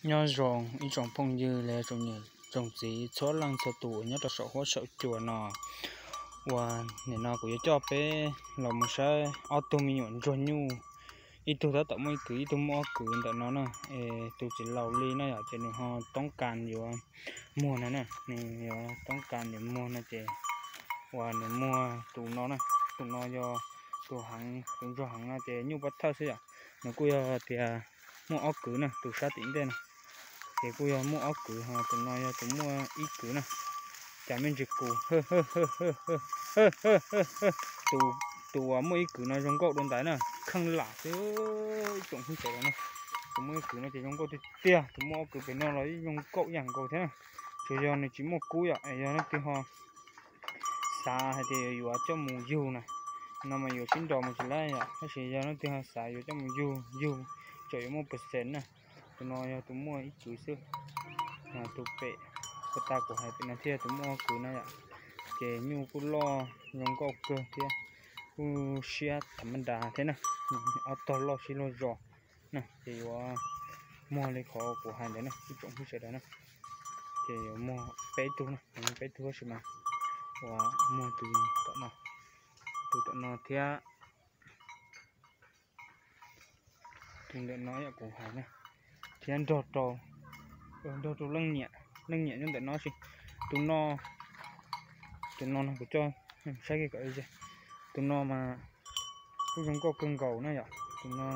Nyob zoo ib tsoom phooj ywg los yog tsoom niam tsoom txiv txhua leej txhua tus nyob rau saum huab saum cua no, uas nim no kuv yuav coj peb los mus saib ob tug me nyuam ntsuag nyuj, ib tug tab tom muaj ib kwv, ib tug muaj ob kwv ntawm no na. Es tus txiv laus li no yom, ces nws ho toob kas yuav muag no na, nws yuav toob kas yuav muag no ces uas nws muag tus no na, tus no yog tus heev, tus ntsuag heev no ces nyuj pov thawj xwb yom. Nws kuj yog tias muaj ob kwv na, tus sab tim ntej no ces kuj yog muaj ob kwv, ho tus no yog tus muaj ib kwv na. Cas me ntsis kus, tus uas muaj ib kwv no zoo nkauj dua ntais na, kheej lam xwb ib tsoom phooj ywg na. Tus muaj ib kwv no ces zoo nkauj tiag tiag, tus muaj ob kwv pem no los zoo nkauj ib yam nkaus thiab na. Tsuas yog nws tsis muaj kub yom, es yog leej twg ho xav hais tias yuav coj mus yug na, no mas yuav sib nrog mus tsis lawm yom, tab sis yog leej twg ho xav yuav coj mus yug, yug tseem yuav muaj percent na. Tus no yog tus muaj ib kwv xwb, tus pem, puag ta kuv hais pem no thiab tus muaj ob kwv na yom. Ces nyuj kuj loj zoo nkauj kawg thiab, kuj siab tham ma das thiab na, ob tog loj sib luag zos na. Ces yuav muag li qhov kuv hais ntawd na ib tsoom phooj ywg sawv daws na. Ces yuav muag peb tug na, peb tug tab sis mas uas muag tus tom no, tus tom no thiab tus ntawm no yom kuv hais na, thiab nrog rau, nrog rau leej niam, leej niam nyob ntawm no sis. Tus no, tus no no kuv coj saib kiag kom ze. Tus no mas kuj zoo nkauj kawg nkaus na yom, tus no.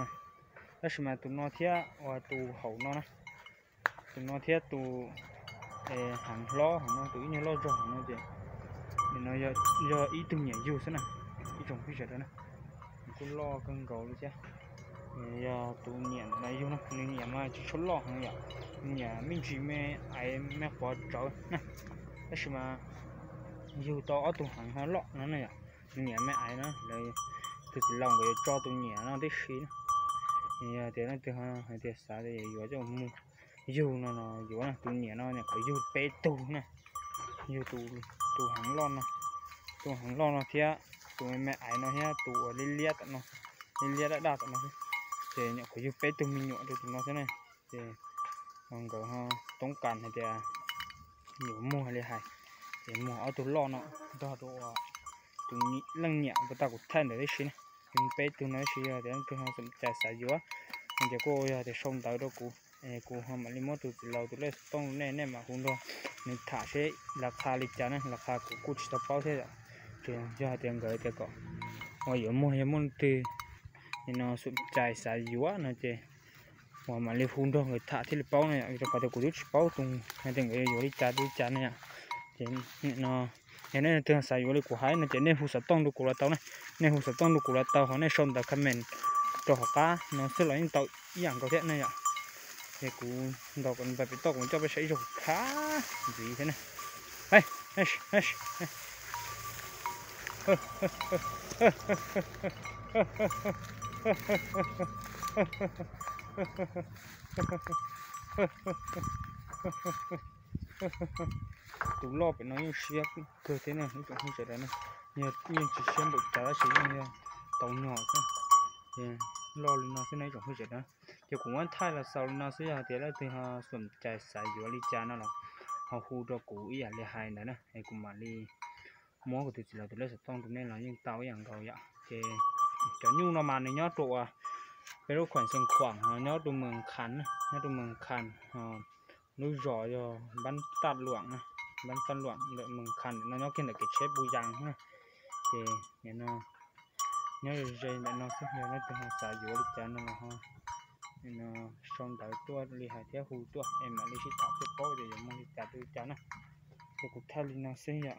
Tab sis mas tus no thiab uas tus hauv no na, tus no thiab tus heev hlob hauv no, tus ib nyuag loj zog hauv no ces nim no yog ib tug niam yug xwb na, ib tsoom phooj ywg sawv daws na. Nws kuj loj kawg nkaus li thiab. Yog tus niam ntawm no yug no, nws niam mas tsis tshua loj heev yom, nws niam me ntsis me aiv me quav tsawv na. Tab sis mas yug tau ob tug heev ho loj no na yom, nws niam me aiv na, lawv tus txiv laus nkawd yuav tso tus niam no tib si na. Yog tias leej twg hais tias xav tias yuav coj mus yug no los yuav na, tus niam no nyuam qhuav yug peb tug na, yug tus heev loj no, tus heev loj no thiab tus me me aiv no thiab tus uas liab liab tom no, liab liab daj daj tom no xwb. Ces nyuam qhuav yug peb tug me nyuam rau tus no xwb na. Ces nkawd ho toob kas hais tias yuav muag li hais, ces muag ob tug loj no nrog rau tus leej niam puag ta kuv thaij ntawd tib si na. Yug peb tug no tib si, yog tias leej twg ho xom cai xav yuav no ces kuj yog tias sau ntawv rau kuv, kuv ho mam li muab tus txiv laus tus lej xov tooj nej, nej mam hu nrog nws tham seb las qha li cas na, las qha kuv kuj tsis tau paub thiab yom. Ces yog hais tias nkawd tias kom uas yuav muag yog muaj leej twg no xom cai xav yuav no ces uas mam li hu nrog nkawd tham thiaj li paub na yom, vim rau qhov tias kuv twb tsis paub tus hais tias nkawd yuav li cas li cas na yom. Ces no yog nej leej twg xav yuav li kuv hais no ces nej hu xov tooj rau kuv los tau na, nej hu xov tooj rau kuv los tau, ho nej sau ntawv comment rau hauv qab no xwb los yeej tau ib yam nkaus thiab na yom. Ces kuv ntaus kom npaj pem toj kuv coj peb saib ib zaug khav ntxiv thiab na. Tus loj pem no yeej siab kawg thiab na ib tsoom phooj ywg sawv daws na. Yog yeej tsis siab npaum cas tab sis yeej yog tau nyog xwb. Loj li no xwb na ib tsoom phooj ywg sawv daws. Ces kuv muab thaij los xaus li no xwb, yog tias leej twg ho xom cai xav yuav li cas no los ho hu rau kuv ib yam li hais ntawd na, es kuv mam li muab kuv tus txiv laus tus lej xov tooj rau nej los yeej tau ib yam nkaus yom. Ces cov nyuj no mas nws nyob rau uas peb lub khuam xeev khuam, nyob rau Moos Khas, nyob rau Moos Khas, lub zos yog Npab Taj Luam, Npab Taj Luam ntawm Moos Khas ntawm no, nyob kiag ntawm kev tsheb Pu Yas na. Ces nim no nyob ze ze ntawm no xwb, yog leej twg ho xav yuav li cas no los ho sau ntawv tuaj li hais thiab hu tuaj es mam li sib tham thiaj paub tias yuav muag li cas rau li cas na. Ces kuv thaij li no xwb yom.